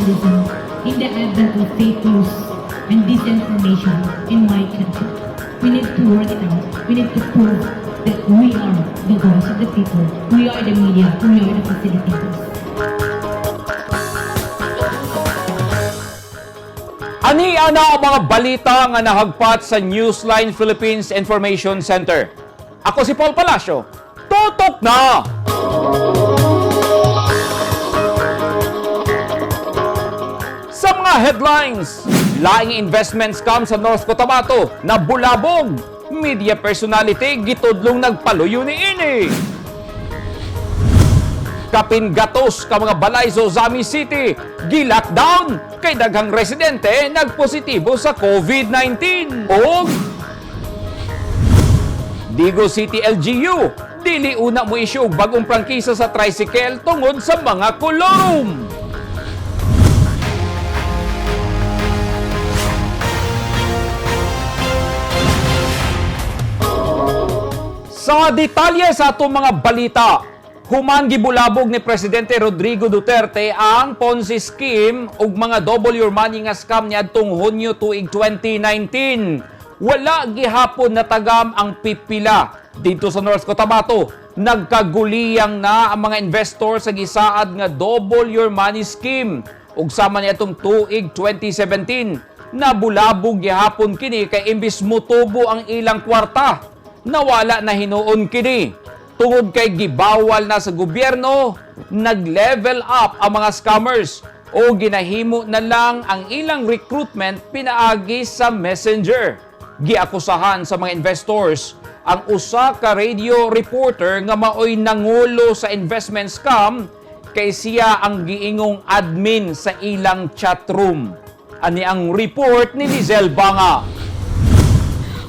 journalism in the advent of fake news and disinformation in my country. We need to work it out. We need to prove that we are the voice of the people. We are the media. We are the facilitators. Ani ana ang mga balita nga nahagpat sa Newsline Philippines Information Center. Ako si Paul Palacio. Tutok na! Sa mga headlines, laing investment scam sa North Cotabato na bulabog. Media personality gitudlong nagpaluyo ni ini. Kapin gatos ka mga balay sa Ozami City, gi-lockdown kay daghang residente nagpositibo sa COVID-19. Og Digo City LGU, dili una mo issue og bagong prangkisa sa tricycle tungod sa mga kolorum. Sa detalye sa atong mga balita, human gibulabog ni Presidente Rodrigo Duterte ang Ponzi scheme ug mga double your money nga scam niadtong Hunyo tuig 2019. Wala gihapon natagam ang pipila dito sa North Cotabato. Nagkaguliyang na ang mga investor sa gisaad nga double your money scheme ug sama niadtong tuig 2017. Nabulabog gihapon kini kay imbis motubo ang ilang kwarta, nawala na hinuon kini. Tungod kay gibawal na sa gobyerno, nag-level up ang mga scammers o ginahimo na lang ang ilang recruitment pinaagi sa Messenger. Giakusahan sa mga investors ang usa ka radio reporter nga maoy nangulo sa investment scam kay siya ang giingong admin sa ilang chatroom. Ani ang report ni Lizelle Banga.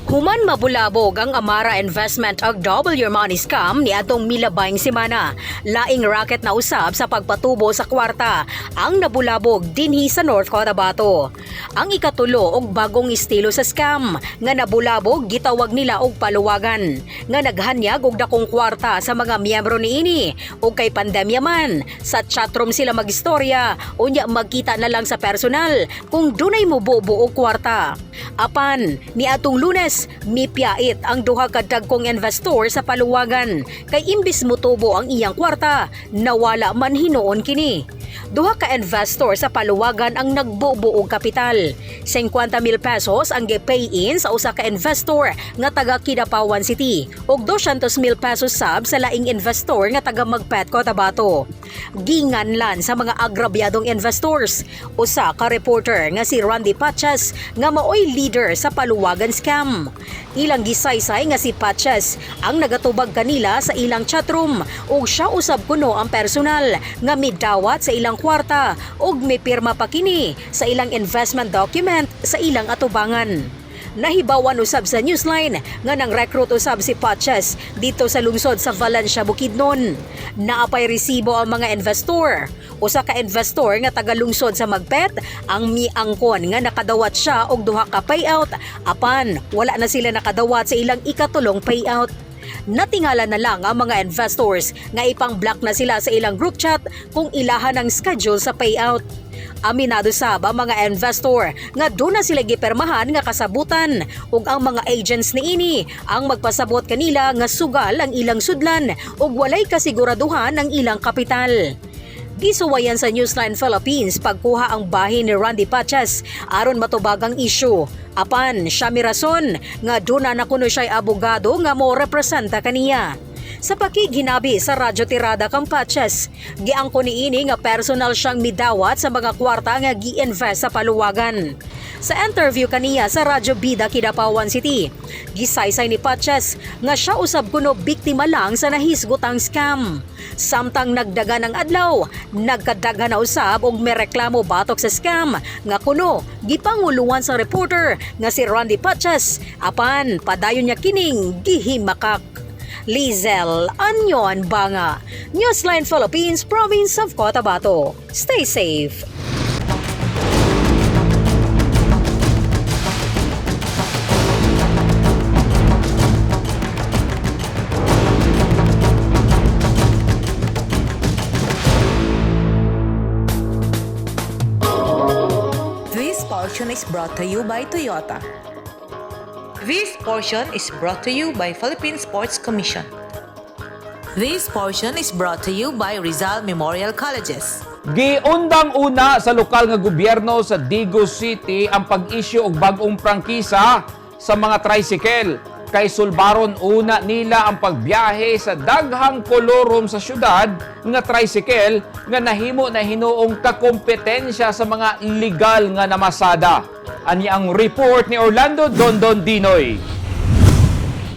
Human mabulabog ang Amara Investment og Double Your Money scam niadtong milabayng semana. Laing racket na usab sa pagpatubo sa kwarta ang nabulabog dinhi sa North Cotabato. Ang ikatulo og bagong estilo sa scam nga nabulabog, gitawag nila og paluwagan nga naghanyag og dakong kwarta sa mga miyembro niini, ug kay pandemya man, sa chatroom sila magistorya, unya magkita na lang sa personal kung dunay mobubo og kwarta. Apan niadtong Lunes, mipiyait ang duha ka dagkong investor sa paluwagan kay imbis motubo ang iyang kwarta, nawala man hinuon kini. Duha ka investor sa paluwagan ang nagbubo og kapital. 50 mil pesos ang gi-pay in sa usa ka investor nga taga Kidapawan City ug 200 mil pesos sab sa laing investor nga taga Magpet, Cotabato. Ginganlan sa mga agrabyadong investors usa ka reporter nga si Randy Paches nga maoy leader sa paluwagan scam. Ilang gisaysay nga si Paches ang nagatubag kanila sa ilang chatroom ug siya usab kuno ang personal nga midawat sa ilang kwarta ug mipirma pa kini sa ilang investment document sa ilang atubangan. Nahibawan usab sa Newsline nga nang recruit usab si Paches dito sa lungsod sa Valencia, Bukidnon. Naapay resibo ang mga investor. Usa ka investor nga taga lungsod sa Magpet ang miangkon nga nakadawat siya og duha ka payout, apan wala na sila nakadawat sa ilang ikatulong payout. Natingala na lang ang mga investors nga ipang-block na sila sa ilang group chat kung ilahan ang schedule sa payout. Aminado sab ang mga investor nga doon na sila gipermahan nga kasabutan ug ang mga agents niini ang magpasabot kanila nga sugal ang ilang sudlan ug walay kasiguraduhan ang ilang kapital. Gisuwayan sa Newsline Philippines pagkuha ang bahin ni Randy Paches aron matubag ang issue. Apan siya mirason nga duna na kuno siya'y abogado nga mo representa kaniya. Sa pakighinabi sa Radyo Tirada kang Paches, giangko niini nga personal siyang midawat sa mga kwarta nga gi-invest sa paluwagan. Sa interview kaniya sa Radyo Bida Kidapawan City, gisaysay ni Paches nga siya usab kuno biktima lang sa nahisgutang scam. Samtang nagdaga ng adlaw, nagkadaghan na usab og mereklamo batok sa scam nga kuno gipanguluan sa reporter nga si Randy Paches, apan padayon niya kining gihimakak. Lizelle Anyon Banga, Newsline Philippines, Province of Cotabato. Stay safe. Portion is brought to you by Toyota. This portion is brought to you by Philippine Sports Commission. This portion is brought to you by Rizal Memorial Colleges. Giundang una sa lokal nga gobyerno sa Digos City ang pag-issue og bag-ong prangkisa sa mga tricycle. Kay sulbaron una nila ang pagbiyahe sa daghang kolorum sa syudad nga tricycle nga nahimo na hinuong kakompetensya sa mga legal nga namasada. Ani ang report ni Orlando Dondon Dinoy.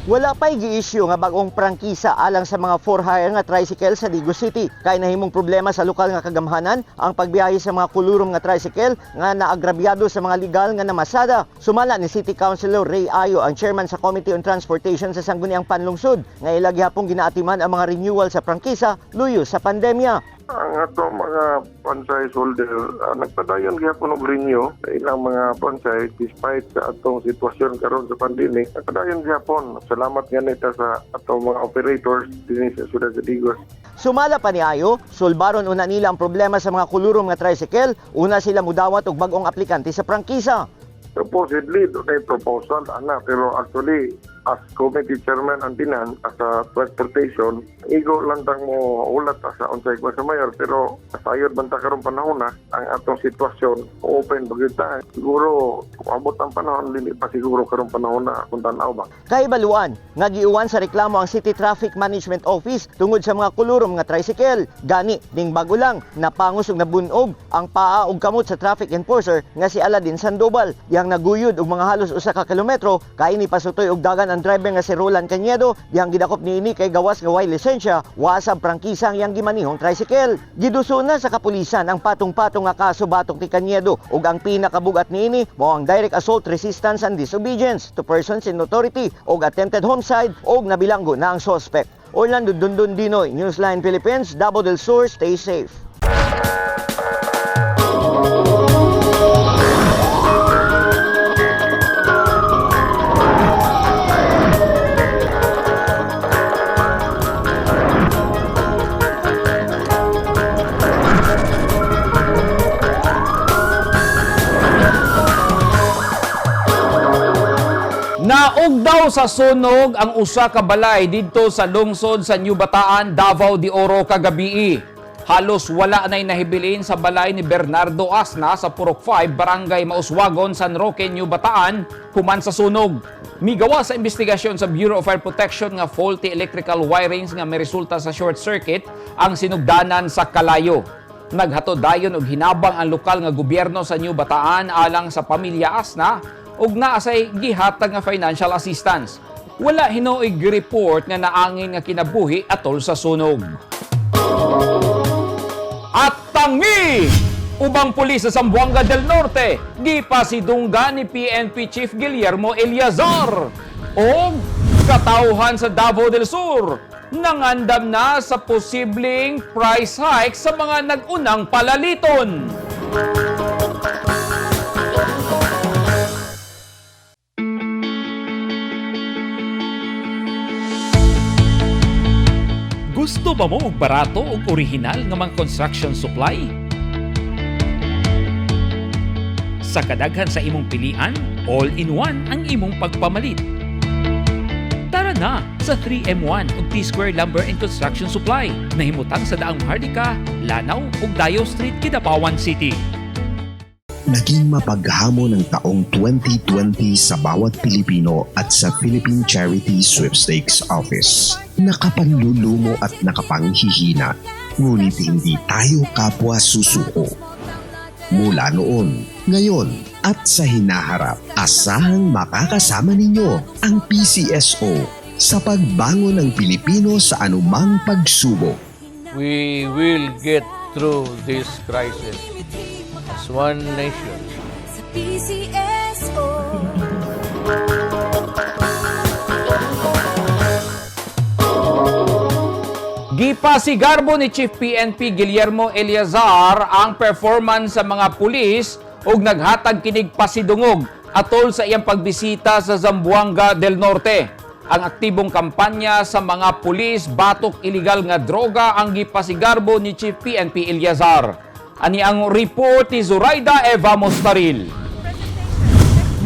Wala pa'y gi-issue nga bagong prangkisa alang sa mga for hire nga tricycle sa Digos City. Kay nahimong problema sa lokal nga kagamhanan ang pagbiyahe sa mga kulurom nga tricycle nga naagrabyado sa mga legal nga namasada. Sumala ni City Councilor Ray Ayo, ang chairman sa Committee on Transportation sa Sangguniang Panlungsod, nga ila gihapong ginaatiman ang mga renewal sa prangkisa luyo sa pandemya. Ang ato mga franchise holder nagpadayon gyapon og renew sa ilang mga franchise despite sa atong sitwasyon karon sa pandemic. Nagpadayon gyapon. Salamat nga nita sa atong mga operators dinhi sa siyudad sa Digos. Sumala pa ni Ayo, sulbaron una nila ang problema sa mga kulurom nga tricycle, una sila mudawat og bagong aplikante sa prangkisa. Supposedly, dunay proposal ana, pero actually as committee chairman ang tinan as a transportation, igo lang tang mo ulat sa unsay kwa sa mayor, pero sayod man ta karong panahon na ang atong sitwasyon open ba gyud ta. Siguro kung abot ang panahon, dili pa siguro karong panahon na kung tan-aw ba. Kahibaluan, nga giuwan sa reklamo ang City Traffic Management Office tungod sa mga kulurom nga tricycle. Gani, ning bago lang, napangos ug nabunog ang paa ug kamot sa traffic enforcer nga si Aladin Sandoval. Dihang naguyod og mga halos 1 ka kilometro, kay ni pasutoy og dagan ang driver nga si Roland Cañedo, dihang gidakop niini kay gawas nga way lisensya, wa sab prangkisa ang iyang gimanihong tricycle. Giduso na sa kapulisan ang patong-patong nga kaso batok ni Cañedo ug ang pinakabugat niini mao ang direct assault, resistance and disobedience to persons in authority ug attempted homicide, ug nabilanggo na ang suspect. Orlando Dundun Dinoy, Newsline Philippines, Davao del Sur, stay safe. Naog daw sa sunog ang usa ka balay didto sa lungsod sa New Bataan, Davao de Oro kagabii. Halos wala na'y nahibilin sa balay ni Bernardo Asna sa Purok 5, Barangay Mauswagon, San Roque, New Bataan, human sa sunog. Migawa sa investigasyon sa Bureau of Fire Protection nga faulty electrical wirings nga may resulta sa short circuit ang sinugdanan sa kalayo. Naghatod dayon og hinabang ang lokal nga gobyerno sa New Bataan alang sa pamilya Asna ug naa say gihatag nga financial assistance. Wala hinuoy report nga naangin nga kinabuhi atol sa sunog. At tangi! Ubang pulis sa Zamboanga del Norte, gipasidunggan ni PNP Chief Guillermo Eleazar. Og katawhan sa Davao del Sur, nangandam na sa posibleng price hike sa mga nag-unang palaliton. Gusto ba mo og barato ug orihinal nga mga construction supply? Sa kadaghan sa imong pilian, all-in-one ang imong pagpamalit. Tara na sa 3M1 ug T-Square Lumber and Construction Supply. Nahimutang sa Daang Maharlika, Lanao ug Dayo Street, Kidapawan City. Naging mapaghamon ang taong 2020 sa bawat Pilipino at sa Philippine Charity Sweepstakes Office. Nakapanlulumo at nakapanghihina, ngunit hindi tayo kapwa susuko. Mula noon, ngayon at sa hinaharap, asahang makakasama ninyo ang PCSO sa pagbangon ng Pilipino sa anumang pagsubok. We will get through this crisis as one nation. Sa PCSO. Gipasigarbo ni Chief PNP Guillermo Eleazar ang performance sa mga pulis ug naghatag kinig pasidungog atol sa iyang pagbisita sa Zamboanga del Norte. Ang aktibong kampanya sa mga pulis batok iligal nga droga ang gipasigarbo ni Chief PNP Eleazar. Ani ang report ni Zoraida Eva Mostaril.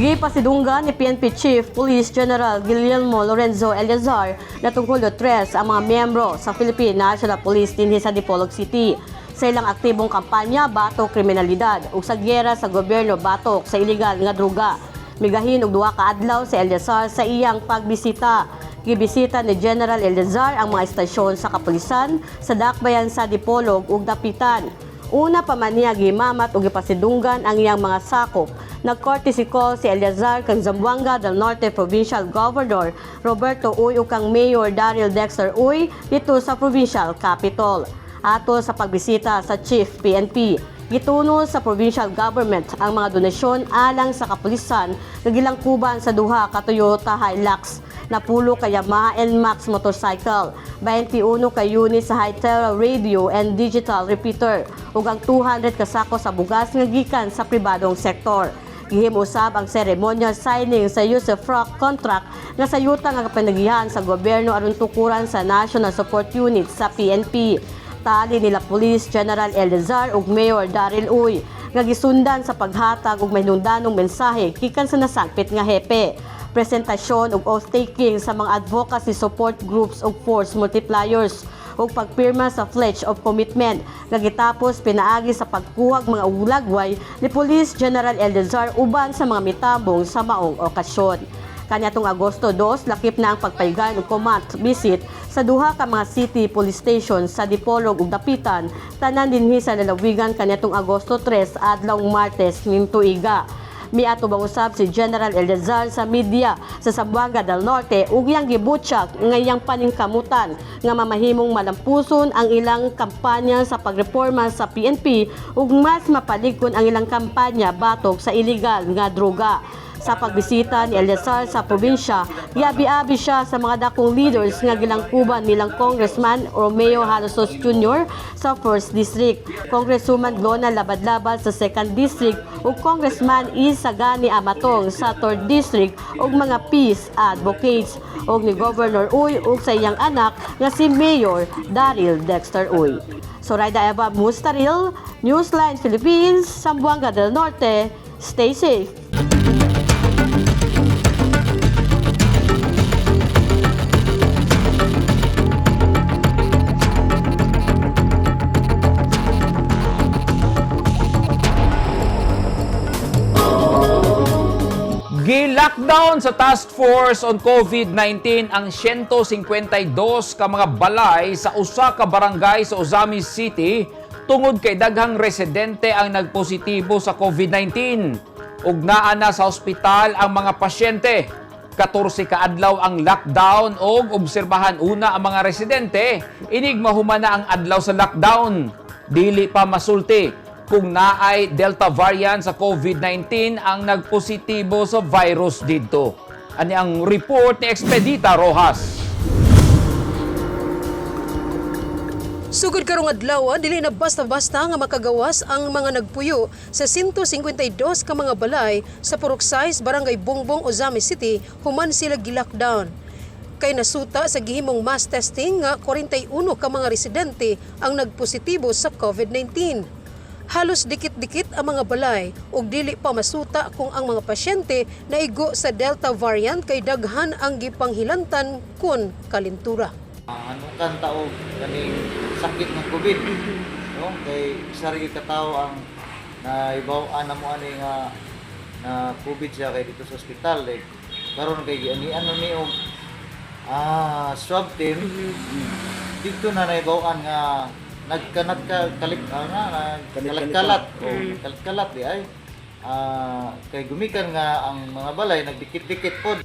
Gipasidunggan ni PNP Chief Police General Guillermo Lorenzo Eleazar na tungkol 3 ang mga miyembro sa Philippine National Police dinhi sa Dipolog City sa ilang aktibong kampanya batok kriminalidad ug sa giyera sa gobyerno batok sa iligal nga druga. Migahin og 2 ka adlaw si Eleazar sa iyang pagbisita. Gibisita ni General Eleazar ang mga istasyon sa kapulisan sa dakbayan sa Dipolog ug Dapitan. Una pa man niya gimamat ug gipasidunggan ang iyang mga sakop. Nag-courtesy call si Eleazar kang Zamboanga del Norte Provincial Governor Roberto Uy ug kang Mayor Daryl Dexter Uy dito sa Provincial Capitol. Ato sa pagbisita sa Chief PNP, gituno sa provincial government ang mga donasyon alang sa kapulisan nga gilangkuban sa duha ka Toyota Hilux, 10 ka Yamaha NMAX motorcycle, 21 ka unit sa Hytera radio and digital repeater, ug ang 200 ka sako sa bugas nga gikan sa pribadong sektor. Gihimo usab ang ceremonial signing sa usufruct contract nga sayutan nga kapanagihan sa gobyerno aron tukuran sa National Support Unit sa PNP. Tali nila Police General Eleazar ug Mayor Daryl Uy nga gisundan sa paghatag og mahinungdanong mensahe gikan sa nasangpit nga hepe. Presentasyon ug oath-taking sa mga advocacy support groups ug force multipliers ug pagpirma sa pledge of commitment nga gitapos pinaagi sa pagkuhag mga ulagway ni Police General Eleazar uban sa mga mitambong sa maong okasyon. Kaniadtong Agosto 2, lakip na ang pagpaygan og command visit sa duha ka mga city police station sa Dipolog ug Dapitan, tanan dinhi sa lalawigan kaniadtong Agosto 3, adlawng Martes ning tuiga. Miatubang usab si General Eleazar sa media sa Zamboanga del Norte ug iyang gibutyag nga iyang paningkamutan nga mamahimong malampuson ang ilang kampanya sa pagreforma sa PNP ug mas mapaligkon ang ilang kampanya batok sa iligal nga droga. Sa pagbisita ni Eleazar sa probinsya, giabi-abi siya sa mga dakong leaders nga gilangkuban nilang Congressman Romeo Jalosjos Jr. sa 1st District, Congresswoman Lona Labadlabad sa 2nd District ug Congressman Isagani Amatong sa 3rd District ug mga peace advocates ug ni Governor Uy ug sa iyang anak nga si Mayor Daryl Dexter Uy. Soraida Eva Mustaril, Newsline Philippines, Zamboanga del Norte. Stay safe. Gi-lockdown sa Task Force on COVID-19 ang 152 ka mga balay sa usa ka barangay sa Ozamiz City tungod kay daghang residente ang nagpositibo sa COVID-19. Ug naa na sa ospital ang mga pasyente. 14 ka adlaw ang lockdown og obserbahan una ang mga residente inig mahuman na ang adlaw sa lockdown. Dili pa masulti kung naay Delta variant sa COVID-19 ang nagpositibo sa virus didto. Ani ang report ni Expedita Rojas. Sugod karong adlaw, dili na basta-basta nga makagawas ang mga nagpuyo sa 152 ka mga balay sa Purok 6, Barangay Bongbong, Ozamiz City, human sila gi-lockdown. Kay nasuta sa gihimong mass testing nga 41 ka mga residente ang nagpositibo sa COVID-19. Halos dikit-dikit ang mga balay ug dili pa masuta kung ang mga pasyente naigo sa Delta variant kay daghan ang gipanghilantan kun kalintura. Ano kan tao kaning sakit ng COVID, no? Kay isa ra gyud ka tawo ang naibaw-an namo ani nga na COVID siya kay dito sa ospital, like karon kay gianian ni og swab team dito na naibaw-an nga nagkanat ka kalik nga nagkalat-kalat o nagkalat-kalat di ay kay gumikan nga ang mga balay nagdikit-dikit pod.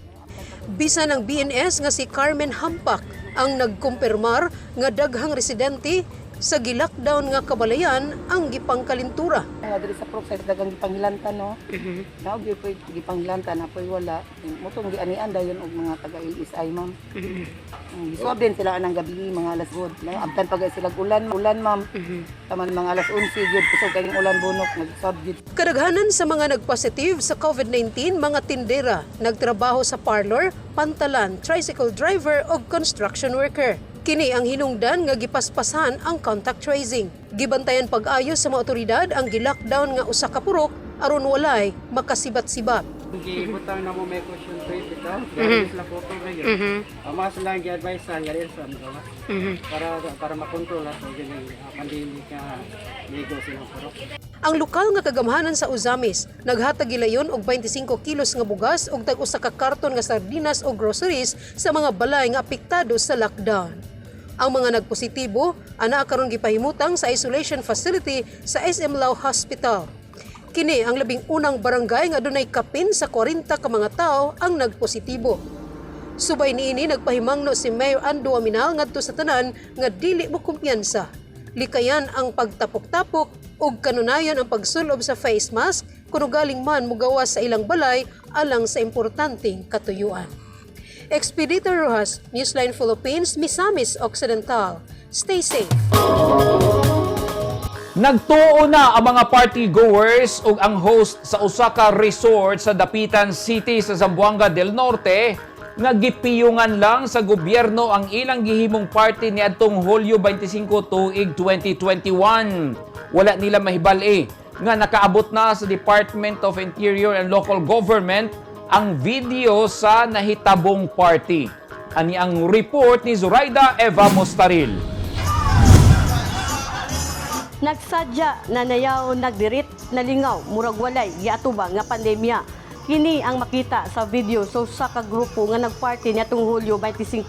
Bisan ang BNS nga si Carmen Hampak ang nagkumpirmar nga daghang residente sa gi-lockdown nga kabalayan ang gipangkalintura. Nga diri sa Purok 6 daghang gipanghilantan, no. Nao gyud po'y gipanghilantan na po'y wala. Mutong gianian dayon og mga taga LSI, ma'am. Giswab din sila anang gabi mga alas 1. No, abtan pa sila ulan, ulan, ma'am. Taman mga alas 11 gyud kusog kayong ulan bunok nag-swab gyud. Kadaghanan sa mga nagpositive sa COVID-19 mga tindera, nagtrabaho sa parlor, pantalan, tricycle driver o construction worker. Kini ang hinungdan nga gipaspasan ang contact tracing. Gibantayan pag-ayo sa mga otoridad ang gi-lockdown nga usa ka purok aron walay makasibat-sibat. Gibutang na mo may caution tape ito. Mm-hmm. Sila photo kayo. Ang mga sila ang gi-advise sa nga sa mga para para makontrol ato ganing pandemic nga migo silang purok. Ang lokal nga kagamhanan sa Ozamiz naghatag gilayon og 25 kilos nga bugas ug tag usa ka karton nga sardinas o groceries sa mga balay nga apektado sa lockdown. Ang mga nagpositibo anaa karon gipahimutang sa isolation facility sa SM Lao Hospital. Kini ang 11 barangay nga adunay kapin sa 40 ka mga tawo ang nagpositibo. Subay niini, nagpahimangno si Mayor Ando Oaminal ngadto sa tanan nga dili mo kumpiyansa. Likayan ang pagtapok-tapok ug kanunayan ang pagsulob sa face mask kuno galing man mugawas sa ilang balay alang sa importanteng katuyuan. Expedita Rojas, Newsline Philippines, Misamis Occidental. Stay safe. Nagtuo na ang mga party goers ug ang host sa usa ka resort sa Dapitan City sa Zamboanga del Norte nga gipiyungan lang sa gobyerno ang ilang gihimong party niadtong Hulyo 25 tuig 2021. Wala nila mahibal-i nga nakaabot na sa Department of Interior and Local Government ang video sa nahitabong party. Ani ang report ni Zoraida Eva Mustaril. Nagsadya, nanayaw, nagdirit, nalingaw, murag walay giatubang nga pandemya. Kini ang makita sa video sa usa ka grupo nga nagparty niadtong Hulyo 25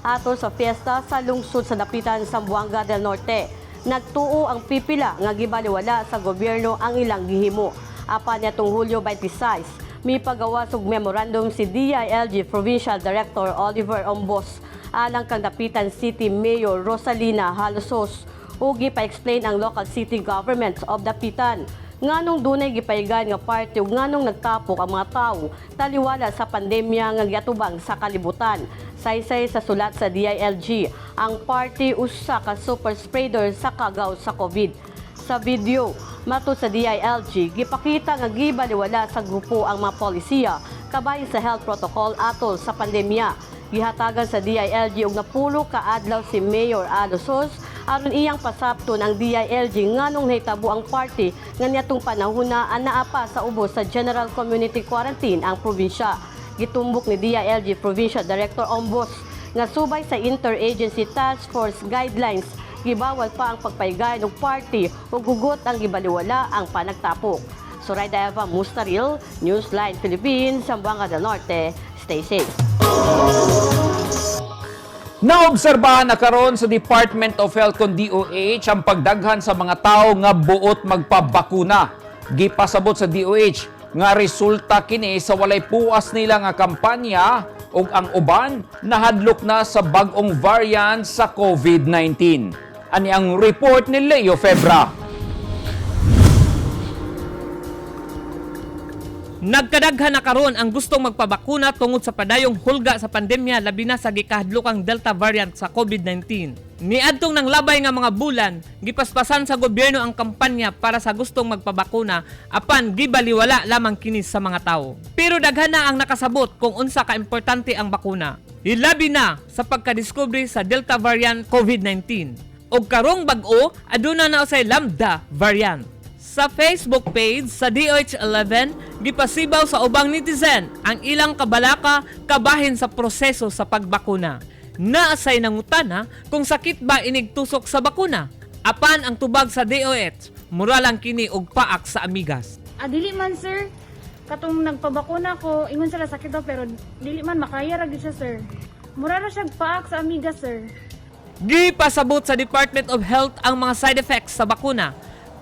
ato sa fiesta sa lungsod sa Dapitan, Zamboanga del Norte. Nagtuo ang pipila nga gibaliwala sa gobyerno ang ilang gihimo. Apan niadtong Hulyo 26, mipagawas og memorandum si DILG Provincial Director Oliver Ombos alang kang Dapitan City Mayor Rosalina Jalosjos ug gipa-explain ang local city government of Dapitan nganong dunay gipaygan nga party ug nganong nagtapok ang mga tawo taliwala sa pandemya nga giatubang sa kalibutan. Saysay sa sulat sa DILG, ang party usa ka super spreader sa kagaw sa COVID. Sa video, matud sa DILG, gipakita nga gibaliwala sa grupo ang mga polisiya kabahin sa health protocol atol sa pandemya. Gihatagan sa DILG og 10 ka adlaw si Mayor Jalosjos aron iyang pasabton ang DILG nganong nahitabo ang party nga niadtong panahona anaa pa sa ubos sa General Community Quarantine ang probinsya. Gitumbok ni DILG Provincial Director Ombos nga subay sa Interagency Task Force Guidelines, gibawal pa ang pagpaygan og party ug hugot ang gibaliwala ang panagtapok. Zoraida Eva Mustaril, Newsline Philippines, Zamboanga del Norte. Stay safe. Naobserbahan na karon sa Department of Health kon DOH ang pagdaghan sa mga tao nga buot magpabakuna. Gipasabot sa DOH nga resulta kini sa walay puas nila nga kampanya ug ang uban nahadlok na sa bag-ong variant sa COVID-19. Ani ang report ni Leo Febra. Nagkadaghan na karon ang gustong magpabakuna tungod sa padayong hulga sa pandemya, labi na sa gikahadlokang Delta variant sa COVID-19. Niadtong nang labay nga mga bulan, gipaspasan sa gobyerno ang kampanya para sa gustong magpabakuna, apan gibaliwala lamang kini sa mga tawo. Pero daghan na ang nakasabot kung unsa ka importante ang bakuna. Hilabi na sa pagkadiskubre sa Delta variant COVID-19. Og karong bag-o, aduna na usay Lambda variant. Sa Facebook page sa DOH11, gipasibaw sa ubang netizen ang ilang kabalaka kabahin sa proseso sa pagbakuna. Naasay nangutana kung sakit ba inigtusok sa bakuna. Apan ang tubag sa DOH, mura lang kini og paak sa amigas. Ah, dili man, sir. Katong nagpabakuna ko, ingon sila sakit daw, pero dili man makaya ra gyud siya, sir. Mura ra siya paak sa amiga, sir. Gipasabot sa Department of Health ang mga side effects sa bakuna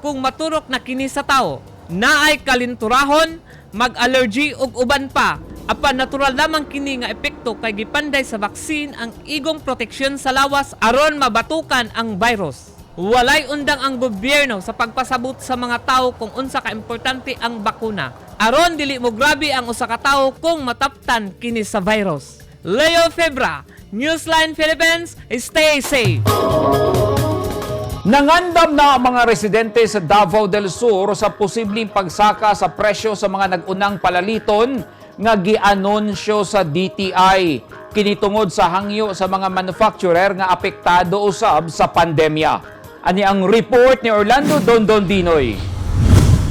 kung maturok na kini sa tao. Naay kalinturahon, mag-allergy ug uban pa. Apan natural lamang kini nga epekto kay gipanday sa vaccine ang igong proteksyon sa lawas aron mabatukan ang virus. Walay undang ang gobyerno sa pagpasabot sa mga tao kung unsa ka importante ang bakuna, aron dili mo grabe ang usa ka tawo kung mataptan kini sa virus. Leo Febra, Newsline Philippines, stay safe. Nangandam na ang mga residente sa Davao del Sur sa posibleng pagsaka sa presyo sa mga nag-unang palaliton nga gianunsyo sa DTI. Kini tungod sa hangyo sa mga manufacturer nga apektado usab sa pandemya. Ani ang report ni Orlando Dondon Dinoy.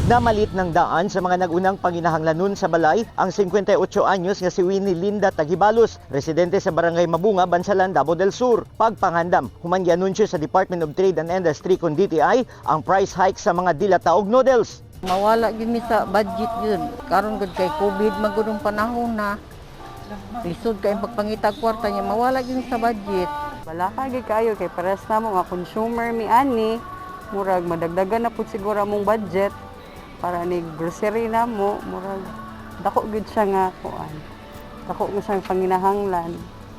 Namalit ng daan sa mga nagunang panginahanglanon sa balay ang 58 anyos nga si Winnie Linda Tagibalos, residente sa Barangay Mabunga, Bansalan, Davao del Sur. Pagpangandam, human gianunsyo sa Department of Trade and Industry kon DTI ang price hike sa mga dilata og noodles. Mawala gyud mi sa budget yun. Karon gud kay COVID magudong panahon na. Lisod kay pagpangita kwarta niya, mawala gyud sa budget. Balaka gyud kayo kay pares na mo nga consumer mi ani, murag madagdagan na pud siguro among budget para ni grocery na mo, murag dako gyud siya nga kuan. Dako mo siyang panginahanglan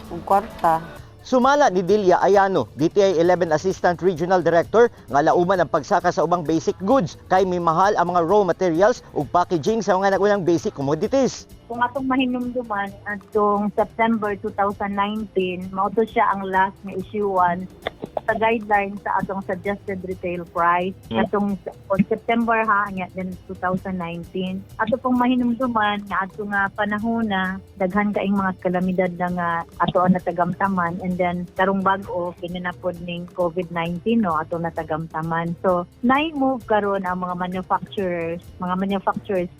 ug kwarta. Sumala ni Delia Ayano, DTI 11 Assistant Regional Director, nga lauman ang pagsaka sa ubang basic goods kay may mahal ang mga raw materials ug packaging sa mga nagunang basic commodities. Kung atong mahinumduman atong September 2019, mao to siya ang last nga issuance sa guidelines sa atong suggested retail price atong on September ha nya then 2019. Ato pong mahinumduman nga adto nga panahon na daghan kaing mga kalamidad na nga ato ang natagamtaman, and then karong bag-o kini na pod ning COVID-19, no, ato natagamtaman. So nai-move karon ang mga manufacturers,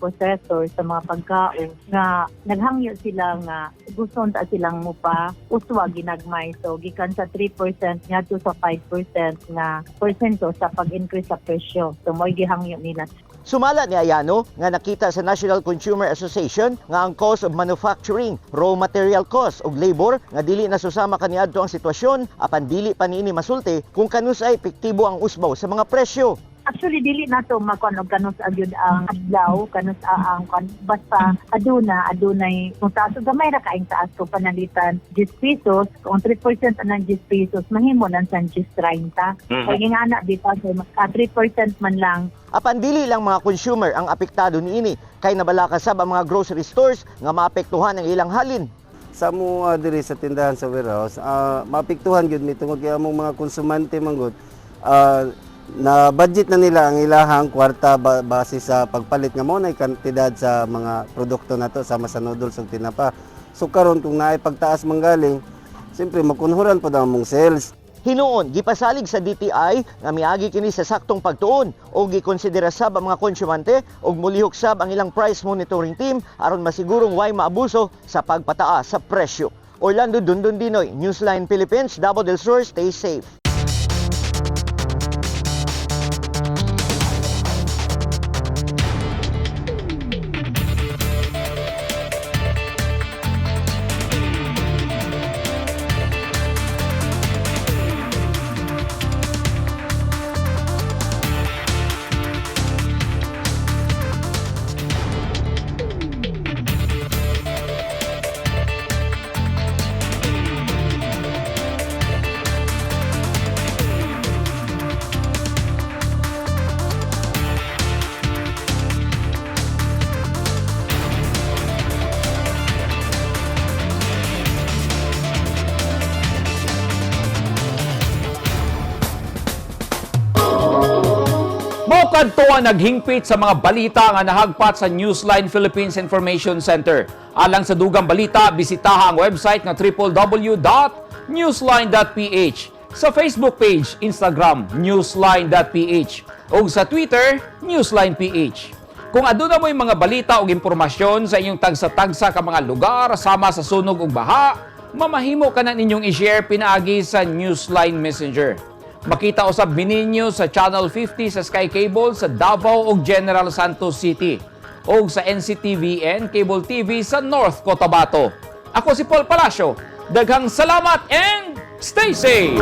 processors sa mga pagkaon nga naghangyo sila nga gusto unta silang mupa uswa ginagmay. So gikan sa 3% ngadto sa 5% nga porsyento sa pag-increase sa presyo. So mo'y gihangyo nila. Sumala ni Ayano nga nakita sa National Consumer Association nga ang cost of manufacturing, raw material cost ug labor nga dili na susama kaniadto ang sitwasyon, apan dili pa niini masulti kung kanus-ay epektibo ang usbaw sa mga presyo. Actually, dili na to makuan og kanus agyud ang adlaw, kanus ang kuan, basta adunay kung taas og gamay ra kaing taas ko pananglitan 10 pesos, kung 3% anang 10 pesos mahimo lang sa 10.30. Kay nga ana bitaw kay 3% man lang. Apan dili lang mga consumer ang apektado niini kay nabalaka sab ang mga grocery stores nga maapektuhan ang ilang halin. Sa mo diri sa tindahan sa warehouse, maapektuhan gyud mi tungod kay among mga konsumante manggod na budget na nila ang ilahang kwarta base sa pagpalit nga mo na kantidad sa mga produkto nato sama sa noodles ug tinapa. So karon kung naay pagtaas manggaling, siyempre makunhuran pod ang among sales. Hinuon, gipasalig sa DTI nga miagi kini sa saktong pagtuon o gikonsidera sab ang mga konsumante ug mulihok sab ang ilang price monitoring team aron masigurong way maabuso sa pagpataas sa presyo. Orlando Dundon Dinoy, Newsline Philippines, Davao del Sur, stay safe. Mao kadto ang naghingpit sa mga balita nga nahagpat sa Newsline Philippines Information Center. Alang sa dugang balita, bisitaha ang website nga www.newsline.ph, sa Facebook page, Instagram, newsline.ph ug sa Twitter, newsline.ph. Kung aduna mo'y mga balita o impormasyon sa inyong tagsa-tagsa ka mga lugar sama sa sunog ug baha, mamahimo ka na ninyong i-share pinaagi sa Newsline Messenger. Makita usab ninyo sa Channel 50 sa Sky Cable sa Davao ug General Santos City ug sa NCTVN Cable TV sa North Cotabato. Ako si Paul Palacio. Daghang salamat and stay safe!